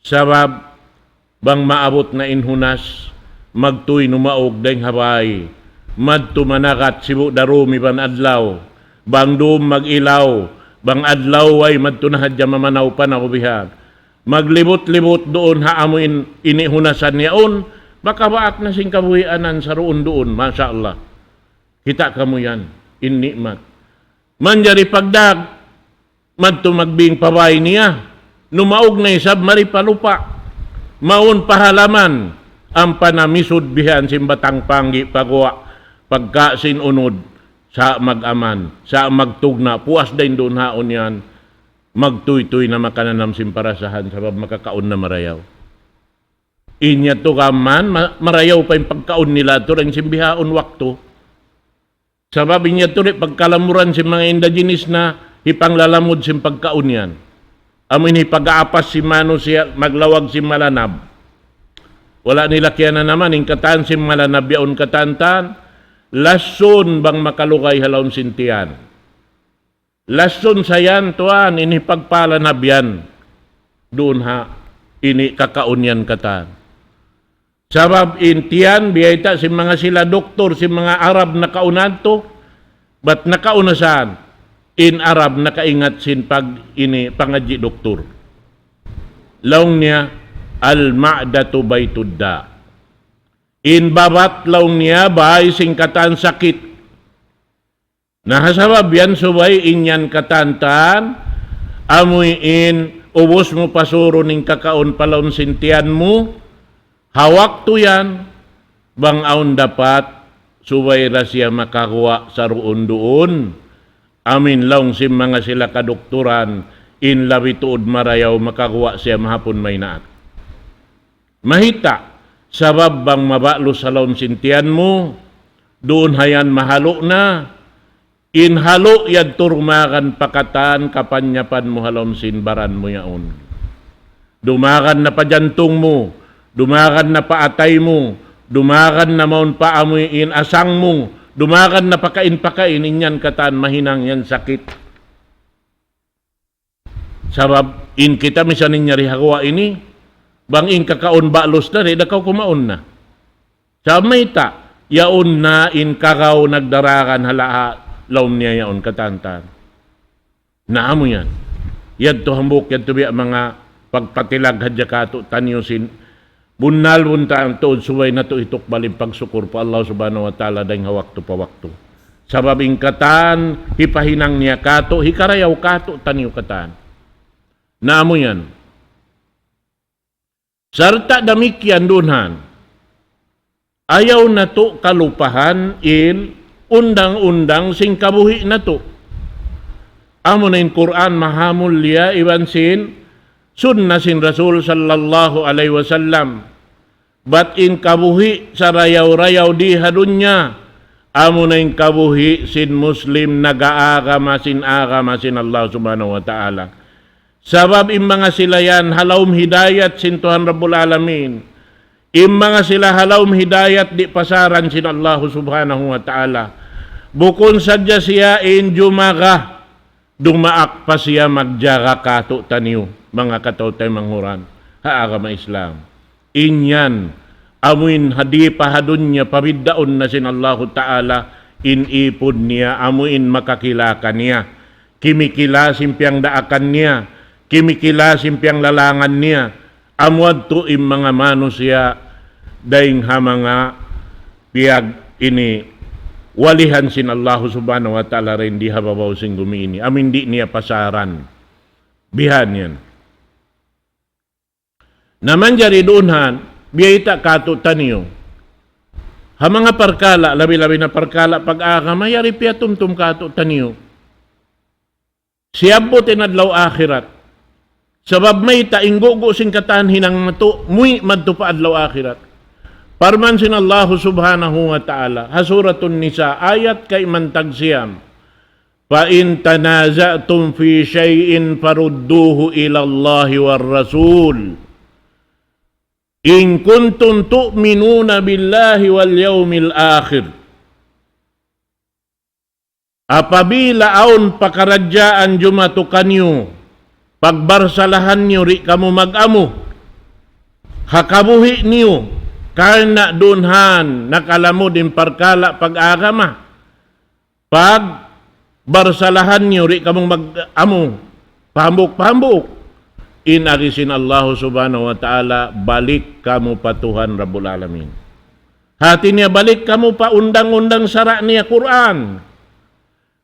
Sabab bang maabut na in hunas, magtuy numaug dayng ha bay. Madtu managat sibu' darumi bang adlaw. Bang dum mag-ilaw, bang adlaw way madtu na hadja mamanaw-panaw bihan. Maglibut-libut duun ha amuin ini hunasan yaun, makabaak na sin kabuhianan saruun-duun, masha Allah. Kita' kamu yan, in ni'mat. Manjari pagdag, madtu magbing pa bay niya. Numaug na isab mari pa lupa'. Mawn pa halaman, ampa na misud bihan sin batang panggi' paguwa', pagka sin unud, sa' mag-aman, sa' magtugna', puas dayn duun haun yan. Magtuytuy na makananam sin parasahan sabab makakaun na marayaw. In yadtu kaman, ma-, marayaw pa in pagkaun nila tu dayn sin bihaun waktu. Sabab in yadtu di' pagkalamuran sin manga indigenous na hipanglalamud sin pagkaun yan. Amu ini pag-aapas sin manusiya' maglawag sin malanab. Wala' nila kiyananaman in katan sin malanab yaun katan-katan, lasun bang makalugay ha lawm sin tiyan. Lasun sa yan, tuwan, ini pagpalanab yan. Duun ha, ini kakaun yan katan. Sabab in tiyan, biyayta' sin manga sila doktor, sin manga Arab nakauna yadtu, bat nakauna saan, in Arab nakaingat sin pag ini pangadji' doktor. Laung niya, المعدة بيت الداء. In babat laung niya, bay sin katan sakit. Na ha sabab yan subay in yan katan-katan, amuin ubus mu pasurun in kakaun pa lawm sin tiyan mu, ha waktu yan, bang awn dapat, subay da siya makaguwa' saruun-duun. Amuin laung sin manga sila kadukturan, in labi tuud marayaw makaguwa' siya mahapun maynaat. Mahita', sabab bang mabalus ha lawm sin tiyan mu, duun ha yan mahalu' na, in halu' yadtu dumagan pa katan kapanyapan mu ha lawm sin baran mu yaun. Dumagan na pa jantung mu, dumagan na pa atay mu, dumagan na mawn pa amuin asang mu, Dumagan na pakain-pakain, in yan katan mahinang yan sakit. Sabab in kita misan in yari ha guwa' ini, bang in kakaun balus na, di' da kaw kumaun na. Sabab mayta', yaun na in kagaw nagdaragan ha laha, laum niya yaun katan-katan. Na amu yan. Yadtu hambuuk, yadtu biya' manga pagpatilag hadja kātu'niyu sin bunnal-bunnal tuud subay natu' hitukbal in pagsukur pa Allah Subhanahu wa Ta'ala dayng ha waktu pa waktu. Sabab in katan, hipahinang niya kātu', hikarayaw kātu'niyu katan. Na amu yan. Sarta' damikkiyan duun han. Ayaw natu' kalupahan in undang-undang sin kabuhi' natu'. Amuna in Qur'an mahamulliya iban sin sunna sin Rasul sallallahu alayhi wasallam. Bat in kabuhi' sarayaw-rayaw di ha dunya, amuna in kabuhi' sin Muslim nag-aagama sin agama sin Allah Subhanahu wa Ta'ala. Sabab in manga sila yan ha lawm hidayat sin Tuhan Rabbul Alamin. In manga sila ha lawm hidayat di' pasaran sin Allahu Subhanahu wa Ta'ala. Bukun sadja siya in jumaga, dumaak pa siya magjaga kātu'niyu, manga kataw-taymanghuran ha agama Islam. In yan, amuin hadi pa ha dunya pabiddaun na sin Allahu Ta'ala, in ipun niya, amuin makakila kaniya. Kimikila sin piyagdaakan niya, kimikila sin piyaglalangan niya, amu yadtu in manga manusiya' dayng ha manga piyag ini walihan sin Allahu Subhanahu wa Ta'ala dayn di ha babaw sin gumi ini. Amuin di' niya pasaran. Bihan yan. Na manjari duun han, biyayta' kātu'niyu. Ha manga parkala', labi-labi na parkala' pag-agama, yari piyatumtum kātu'niyu. Siyabbut in adlaw akhirat. Sabab mayta' in gugu' sin katan hinang natu', muwi' madtu pa adlaw akhirat. Parman sin Allahu Subhanahu wa Ta'ala, ha Suratun Nisa, ayat kayman tagsiyam. فإن تنازعتم في شيء فردوه إلى الله والرسول إن كنتم تؤمنون بالله واليوم الآخر. Apabila awn pakaradjaan jumatu kaniyu, pagbarsalahan niyu di' kamu mag-amu, ha kabuhi' niyu, karna' duun han nakalamud in parkala' pag-agama. Pagbarsalahan niyu, di' kamu mag-amu, pahambuuk-pahambuuk. In agi sin Allahu Subhanahu wa Ta'ala, balik kamu pa Tuhan Rabbul Alamin. Hati niya, balik kamu pa undang-undang sara' niya Qur'an.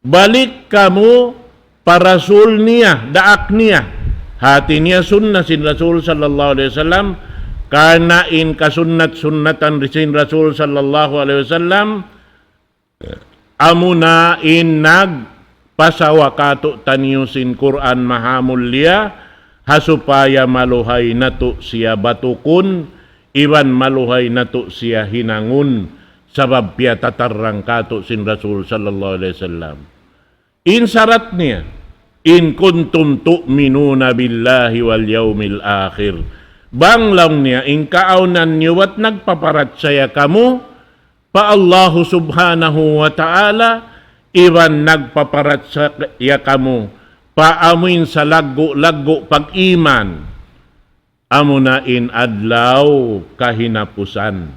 Balik kamu pa Rasul niya, daak niya. Hati niya, sunna sin Rasul sallallahu alayhi wasallam, karna' in kasunnat-sunnatan sin Rasul sallallahu alayhi wasallam, amuna in nagpasawa kātu'niyu sin Qur'an mahamulliya, ha supaya maluhay natu' siya batukun, iban maluhay natu' siya hinangun, sabab piyatatarrang kātu' sin Rasul sallallahu alayhi wasallam. In sarat niya, إن كنتم تؤمنون بالله واليوم الآخر. Bang laung niya, in kaawnan niyu bat nagpaparachaya kamu, pa Allahu Subhanahu wa Ta'ala, iban nagpaparachaya kamu pa amuin salaggu'-laggu' pag-iman, amuna in adlaw kahinapusan.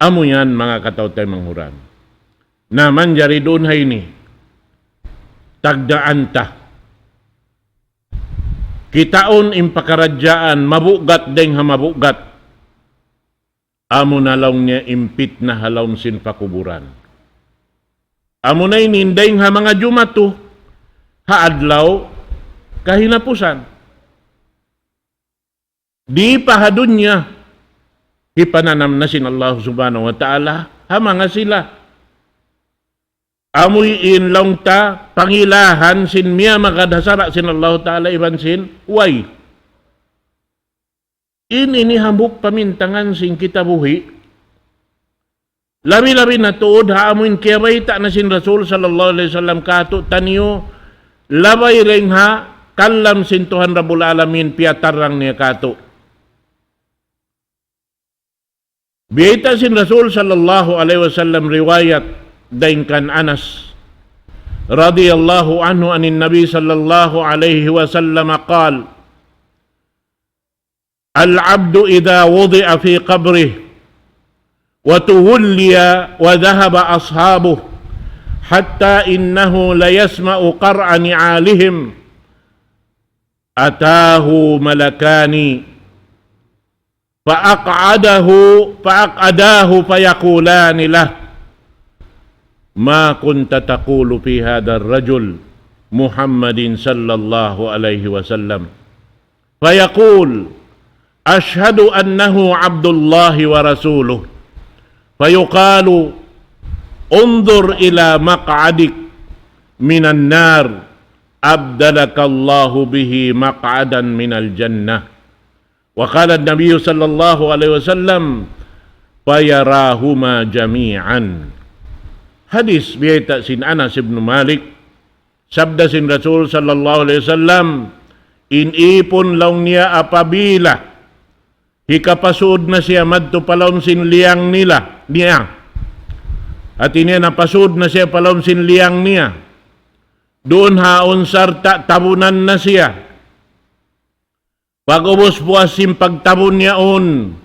Amu yan, manga kataw-taymanghuran. Na manjari duun ha ini, tagdaan ta. Kitaun in pakaradjaan, mabugat dayng ha mabugat. Amuna laung niya in pitna ha lawm sin pakuburan. Amuna ini in dayng ha manga jumatu ha adlaw kahinapusan. Di' pa ha dunya, hipananam na sin Allah Subhanahu wa Ta'ala ha manga sila. Amuin laung ta, pangilahan sin miyamagad ha sara' sin Allah Ta'ala iban sin way. In ini hambuuk pamintangan sin kita buhi'. Labi-labi na tuud ha amuin kiyabayta' na sin Rasul sallallahu alayhi wasallam kātu'niyu, labay dayng ha kalam sin Tuhan Rabbul Alamin piyatarrang niya kātu'. Biyayta' sin Rasul sallallahu alayhi wasallam riwayat, dayn kan Anas radiyallahu anhu anin Nabi sallallahu alayhi wasallam qal, العبد إذا وضع في قبره وتولي وذهب أصحابه حتى إنه ليسمع قرع نعالهم أتاه ملكان فأقعده، فأقعداه فيقولان له: ما كنت تقول في هذا الرجل محمد صلى الله عليه وسلم؟ فيقول: أشهد أنه عبد الله ورسوله. فيقال: انظر إلى مقعدك من النار، أبدلك الله به مقعدا من الجنة. وقال النبي صلى الله عليه وسلم: فيراهما جميعا. Hadis biyayta' sin Anas ibn Malik, sabda sin Rasul sallallahu alayhi wasallam, in ipun laung niya apabila hikapasud na siya madtu pa lawm sin liyang nila, niya. Hati niya napasud na siya pa lawm sin liyang niya. Duun haun sarta' tabunan na siya. Pag'ubus puas sin pagtabun yaun,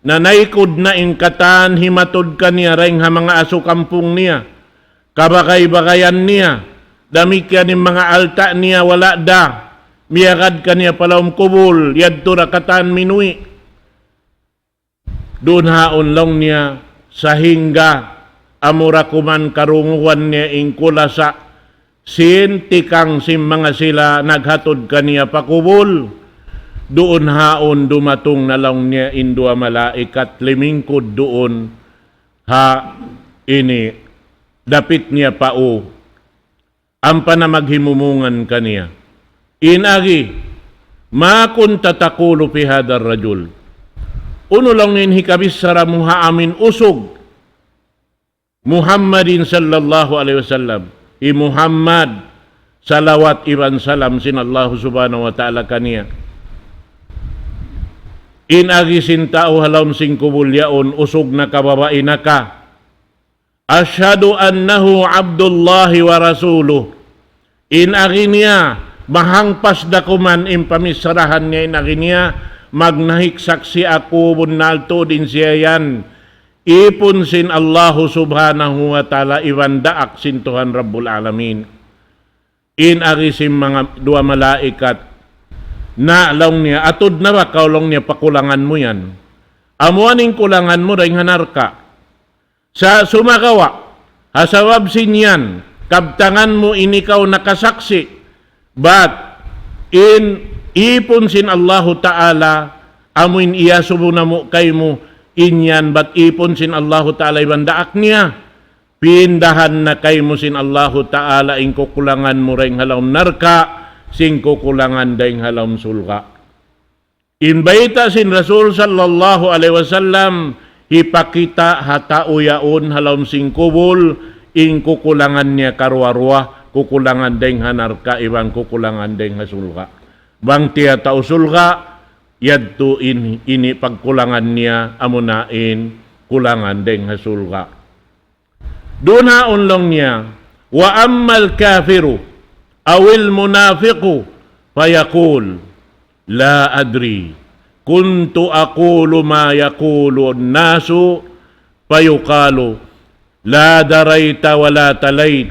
nanaykud na in katan himatud kaniya dayn ha manga asu kampung niya, kabagay-bagayan niya, damikkiyan in manga alta' niya wala' da, miyagad kaniya pa lawm kubul, yadtu da katan minuwi'. Duun haun laung niya, sahingga amura kuman karungugan niya in kulasa sin tikang sin manga sila naghatud kaniya pa kubul. Duun haun dumatung na laung niya in duwa malaikat limingkud duun ha ini dapit niya pa u. Ampa na maghimumungan kaniya. In agi, ما كنت تقول في هذا الرجل. Unu laung in hikabichara mu ha amin usug Muhammadin sallallahu alayhi wasallam. Hi Muhammad, salawat iban salam sin Allah subhanahu wa ta'ala kaniya. In agi sin tau ha lawm sin kubul yaun usug na ka babai na ka. أشهد أنه عبد الله ورسوله. In agi niya, mahangpas da kuman in pamicharahan niya in agi niya, magnahik saksi' aku bunnal tuud in siya yan ipun sin Allahu subhanahu wa ta'ala iban daak sin Tuhan Rabbul Alamin. In agi sin manga duwa malaikat, na laung niya, atud na ba kaw laung niya pa kulangan mu yan? Amu in kulangan mu dayn ha narka'. Sa' sumagawa', ha sabab sin yan, kabtangan mu in ikaw nakasaksi', bat in ipun sin Allahu Ta'ala, amu in iyasubu namu' kaymu, in yan bat ipun sin Allahu Ta'ala iban daak niya, pindahan na kaymu sin Allahu Ta'ala in kukulangan mu dayn ha lawm narka', sin kukulangan dayn ha lawm surga'. In bayta' sin Rasul sallallahu alayhi wasallam, hipakita' ha tau yaun ha lawm sin kubul, in kukulangan niya karuwa-ruwa, kukulangan dayn ha narka' iban kukulangan dayn ha surga'. Bang tiyatau surga', yadtu in, ini pagkulangan niya, amuna in kulangan dayn ha surga'. Duun haun laung niya, وأما الكافر أو المنافق فيقول: لا أدري، كنت أقول ما يقول الناس، فيقال: لا دريت ولا تليت،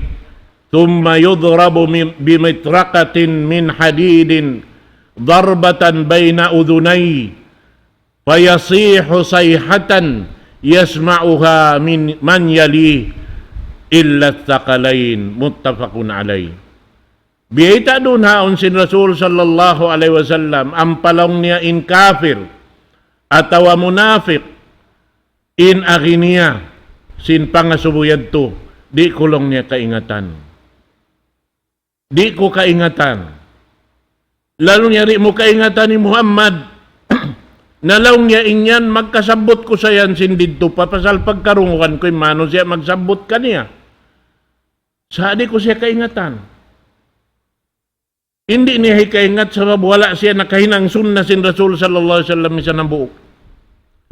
ثم يضرب من، بمطرقة من حديد ضربة بين أذنيه، فيصيح صيحة يسمعها من، من يليه إلا الثقلين. متفق عليه. Biyayta' duun haun sin Rasul sallallahu alayhi wasallam, ampa laung niya in kafir atawa munafik, in agi niya sin pangasubu yadtu, di' ku laung niya kaingatan. Di' ku kaingatan. Laung niya di' mu kaingatan hi Muhammad. Na laung niya in yan magkasabbut ku sa yan sin didtu pa pasal pagkarungugan ku in manusiya' magsabbut kaniya. Sa' di' ku siya kaingatan. Di' niya hikaingat sabab wala' siya nakahinang sunna sin Rasul sallallahu alayhi wasallam misan hambuuk.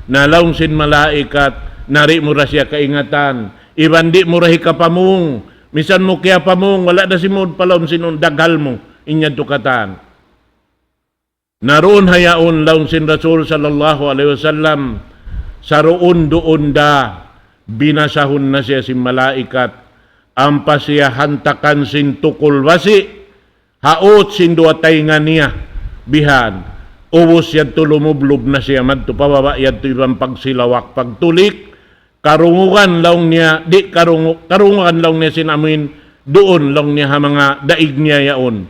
Na laung sin malaikat, na di' mu da siya kaingatan, Iban di' mu da hikapamung, misan mu kiyapamung, wala' da simud pa lawm sin unu, daghal mu, in yadtu katan. Na duun ha yaun laung sin Rasul sallallahu alayhi wasallam, saruun-duun da binasahun na siya sin malaikat, ampa siya hantakan sin tukul basi', haut sin duwa taynga niya, bihan. Ubus yadtu lumublub na siya madtu pa baba' yadtu iban pagsilawak, pagtulik, karungugan laung niya, di' karungu-, karungugan laung niya sin amuin duun laung niya ha manga daig niya yaun.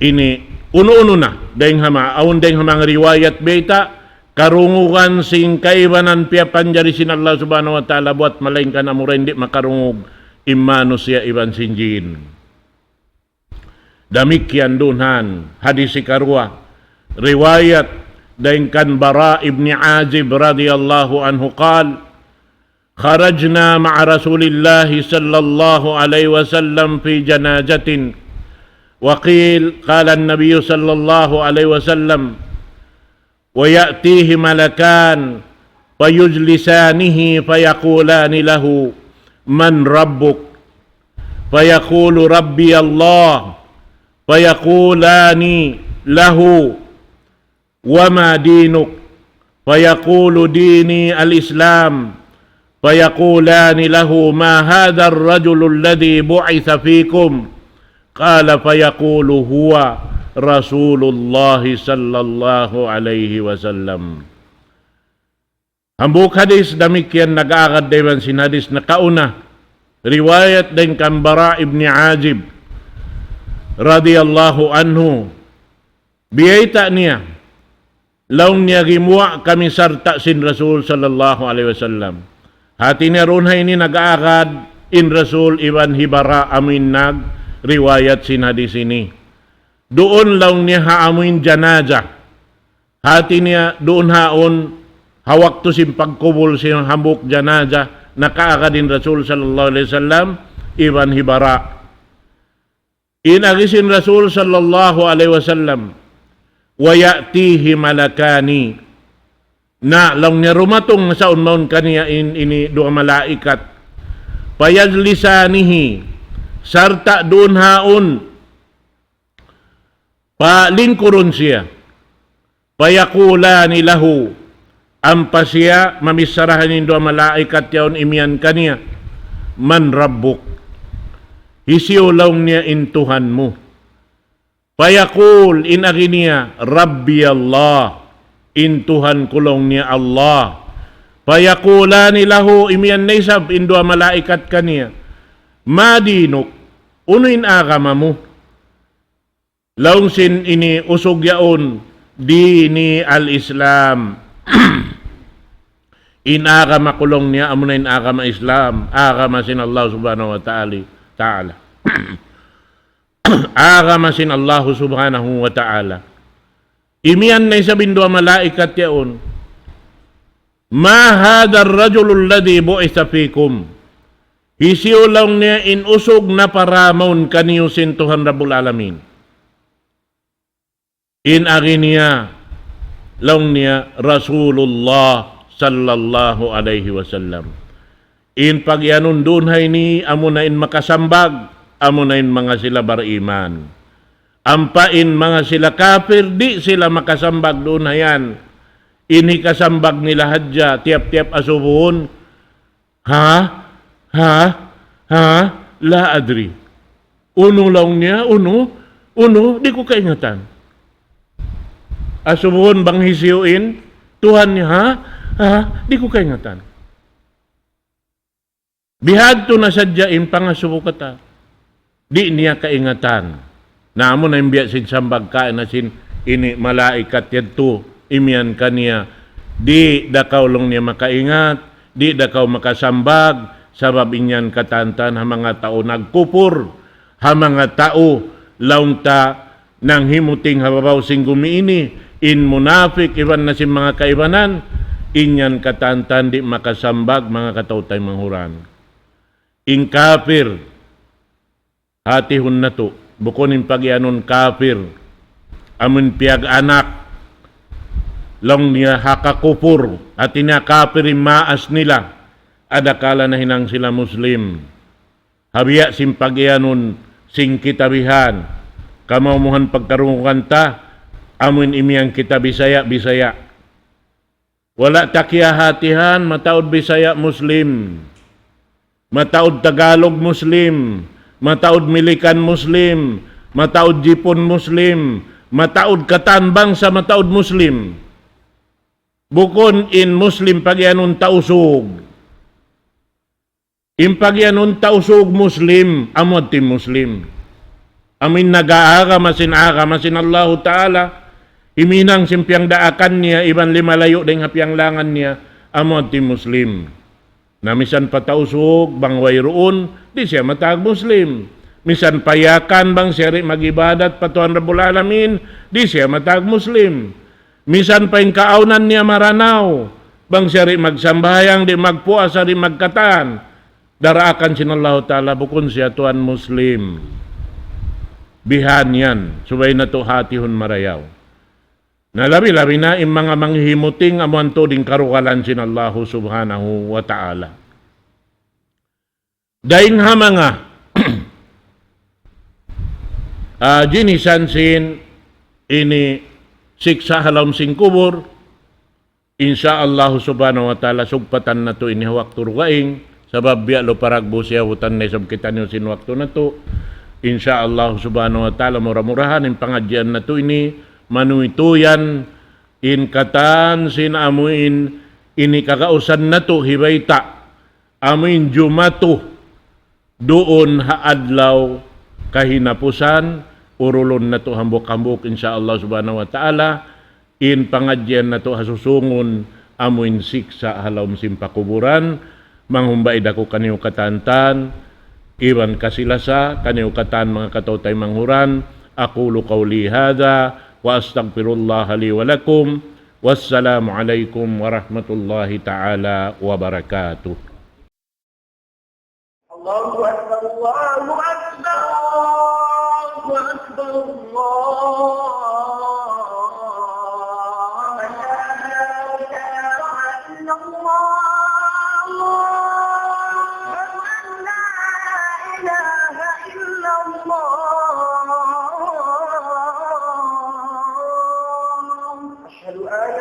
Ini, unu-unu na, dayng ha ma-, awn dayng ha manga riwayat bayta', karungugan sin kaibanan piyapanjari sin Allah Subhanahu wa Ta'ala buat malaingkan amura in di' makarungug in manusiya' iban sin jin. Damikkiyan duun ha hadis hikaruwa, riwayat dayng kan Bara ibn Azib radiyallahu anhu qal, خرجنا مع رسول الله صلى الله عليه وسلم في جنازة. وقيل، قال النبي صلى الله عليه وسلم: ويأتيه ملكان فيجلسانه فيقولان له: من ربك؟ فيقول: ربي الله. فيقولان له: وما دينك؟ فيقول: ديني الإسلام. فيقولان له: ما هذا الرجل الذي بعث فيكم؟ قال: فيقول: هو رسول الله صلى الله عليه وسلم. Hambuuk hadis damikkiyan nag-aagad da iban sin hadis nakauna. Riwayat dayn kan Bara ibn Azib radiyallahu anhu. Biyayta' niya, laung niya, gimuwa' kami sarta' sin Rasul sallallahu alayhi wasallam. Hati niya duun ha ini nag-aagad in Rasul iban hi Bara amuin nagriwayat sin hadis ini. Duun laung niya ha amuin janaza. Hati niya duun ha yaun ha waktu sin pagkubul sin hambuuk janaza, nakaagad in Rasul sallallahu alayhi wasallam iban hi Bara. In agi sin Rasul sallallahu alayhi wasallam, ويأتيه ملكان. Na laung niya dumatung sa' awn mawn kaniya in, ini duwa malaikat. فيجلسانه, sarta' duun ha yaun palingkurun siya. فيقولان له, ampa siya mamichara ha in duwa malaikat yaun imiyan kaniya, من ربك؟ Hisiyu laung niya in Tuhan mu? فيقول, in agi niya, ربي الله, in Tuhan ku laung niya Allah. فيقولان له, imiyan na isab in duwa malaikat kaniya, ما دينك؟ Unu in agama mu? Laung sin ini usug yaun, ديني الإسلام. In agama ku laung niya, amuna in agama Islam, agama sin Allah Subhanahu wa Ta'ala, Ta'ala. Agama sin Allah Subhanahu wa Ta'ala. Imiyan na isab in duwa malaikat yaun, ما هذا الرجل الذي بعث فيكم؟ Hisiyu laung niya in usug napara mawn kaniyu sin Tuhan Rabbul Alamin? In agi niya, laung niya, Rasulullah sallallahu alayhi wasallam. In pagiyanun duun ha ini, amuna in makasambag, amuna in manga sila bariman. Ampa in manga sila kapir, di' sila makasambag duun ha yan. In hikasambag nila hadja, tiyap-tiyap asubuhun, ha? Ha? Ha? لا أدري. Unu laung niya, unu? Unu? Di' ku kaingatan. Asubuhun bang hisiyu in Tuhan niya, ha? Ha? Di' ku kaingatan. Bihadtu na sadja in pangasubu katan. Di' niya kaingatan. Na amuna in biya' sin sambag kaina sin ini malaikat yadtu, imiyan kaniya, di' da kaw laung niya makaingat, di' da kaw makasambag, sabab in yan katantan ha manga tau nagkupur, ha manga tau laung ta nanghimuting ha babaw sin gumi ini, in munafik, iban na sin manga kaibanan, in yan katantan di' makasambag, manga kataw-taymanghuran. In kapir, hatihun natu', bukun in pagiyanun kapir, amun piyag-anak, laung niya ha kakupur, hati niya kapir in maas nila, adakala nahinang sila Muslim. Ha biya' sin pagiyanun sin kita bihan, kamaumuhan pagkarungugan ta, amuin imiyan kita Bisaya', Bisaya'. Wala' ta kiyahatihan, mataud Bisaya' Muslim, mataud Tagalog Muslim, mataud Milikan Muslim, mataud Jipun Muslim, mataud katan bangsa mataud Muslim. Bukun in Muslim pagiyanun Tausug. In pagiyanun Tausug Muslim, amu yadtu in Muslim. Amuin nag-aagama sin agama sin Allahu Ta'ala, himinang sin piyagdaakan niya, iban limalayu' dayn ha piyanglangan niya, amu yadtu in Muslim. Na misan pa Tausug, bang wayruun, di' siya matawag Muslim. Misan pa Yakan, bang siya di' mag-ibadat pa Tuhan Rabbul Alamin, di' siya matawag Muslim. Misan pa in kaawnan niya Maranao, bang siya di' magsambahayang, di' magpuasa, di' magkatan, daraakan sin Allahu Ta'ala, bukun siya tuwan Muslim. Bihan yan, subay natu' hatihun marayaw. Na labi-labi na in manga manghihimuting amu yadtu in karugalan sin Allahu Subhanahu wa Ta'ala. Dayn ha manga, ah, jinisan sin ini siksa' ha lawm sin kubul, insya Allah Subhanahu wa Ta'ala sugpatan natu' ini ha waktu dugaing, sabab biya' lu paragbu siya hutan na isab kitaniyu sin waktu natu'. Insya Allah Subhanahu wa Ta'ala mura-murahan in pangadjian natu' ini manuytuyan in katan sin amuin ini kagausan natu' hibayta'. Amuin jumatu duun ha adlaw kahinapusan, urulun natu' hambuuk-hambuuk, insya Allah Subhanahu wa Ta'ala, in pangadjian natu' ha susungun, amuin siksa' ha lawm sin pakuburan, manghumbaid aku kaniyu katan-katan, iban kasi-lasa, kaniyu katan manga kataw-taymanghuran, أقول قولي هذا وأستغفر الله لي ولكم. والسلام عليكم ورحمة الله تعالى وبركاته. الله أكبر، الله أكبر، الله أكبر، الله أكبر. أشهد أن لا إله إلا الله. أشهد أن لا إله إلا الله. أشهد أن